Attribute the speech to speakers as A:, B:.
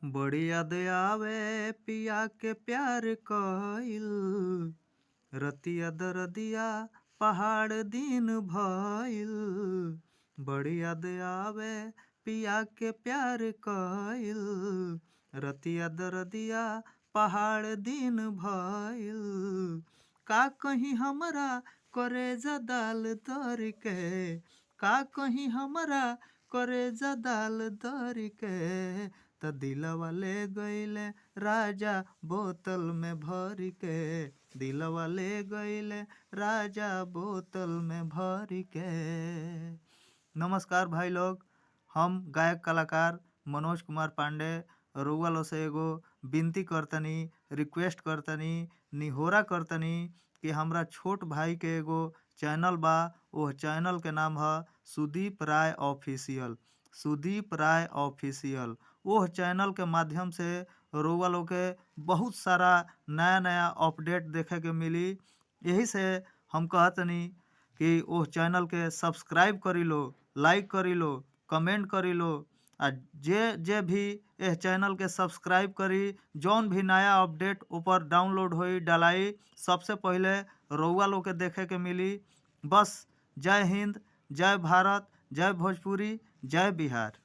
A: बड़ी याद आवे पिया के प्यार कइल, रतिया दरदिया पहाड़ दिन भइल। बड़ी याद आवे पिया के प्यार कइल, रतिया दरदिया पहाड़ दिन भइल। का कहीं हमरा करेजा दाल दर के, का कहीं हमरा करेजा दाल दर के, त दिलवा ले गइले राजा बोतल में भर के, दिलवा ले गइले राजा बोतल में भर के। नमस्कार भाई लोग, हम गायक कलाकार मनोज कुमार पांडे रउआ लोग से एगो विनती करतनी, रिक्वेस्ट करतनी, निहोरा करतनी कि हमरा छोट भाई के एगो चैनल बा, ओह चैनल के नाम ह सुदीप राय ऑफिशियल, सुदीप राय ऑफिशियल। ओह चैनल के माध्यम से रउआ लोग के बहुत सारा नया नया अपडेट देखे के मिली। यही से हम कहतनी कि ओह चैनल के सब्सक्राइब करी लो, लाइक करी लो, कमेंट करी लो, आ जे जे भी एह चैनल के सब्सक्राइब करी, जौन भी नया अपडेट ऊपर डाउनलोड होई डलाई सबसे पहिले रउआ लोग के देखे के मिली। बस जय हिंद, जय भारत, जय भोजपुरी, जय बिहार।